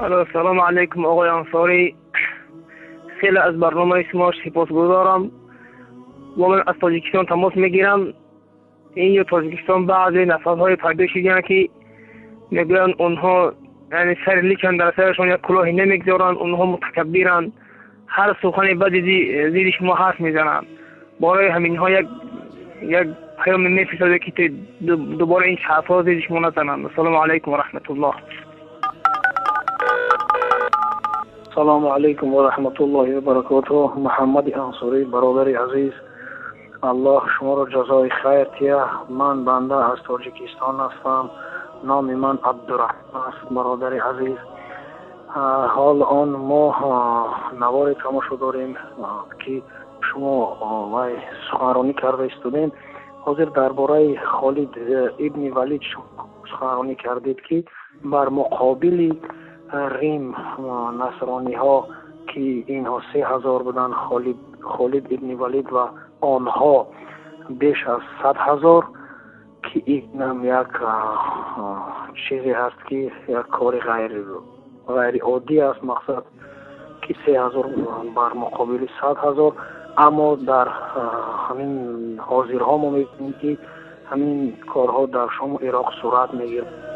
Алло, салом алейкум, оқои Ансорӣ. Хеле аз барномаи шумо сипосгузорам. Бо ман аз Тоҷикистон тамос мегирам. Ин Тоҷикистон баъзе нафарҳое пайдо шуданд, ки мегӯянд онҳо, яъне сари личанд, дар сарашон як кулоҳе намегузоранд, онҳо мутакаббиранд, ҳар сухани бади зидди шумо ҳарф мезананд. Барои ҳаминҳо як паём мефиристодед, ки дубора ин ҳарфҳо зидди шумо назананд. Ассалому алайкум ва раҳматуллоҳ. Салому алайкум ва раҳматуллоҳи ва баракотуҳ. Муҳаммади Ансорӣ, бародари азиз, аллоҳ шуморо ҷазои хайр диҳад. Ман банда аз Тоҷикистон ҳастам. Номи ман Абдураҳмон аст, бародари азиз. Ҳол он мо наворе тамошо дорем, ки шумо вай суханронӣ карда истодем. Ҳозир дар бораи Холид ибни Валид суханронӣ кардед, ки бар муқобили Рим насрониҳо, ки инҳо 3000 буданд, Холид ибни Валид ва онҳо беш аз 100 000, ки инам як чизе ҳаст, ки як кори ғайриоддӣ аст. Мақсад, ки 3000 бар муқобили 100 000. Аммо дар ҳамин ҳозирҳо мо мебинем, ки ҳамин корҳо дар Шому Ироқ сурат мегирад.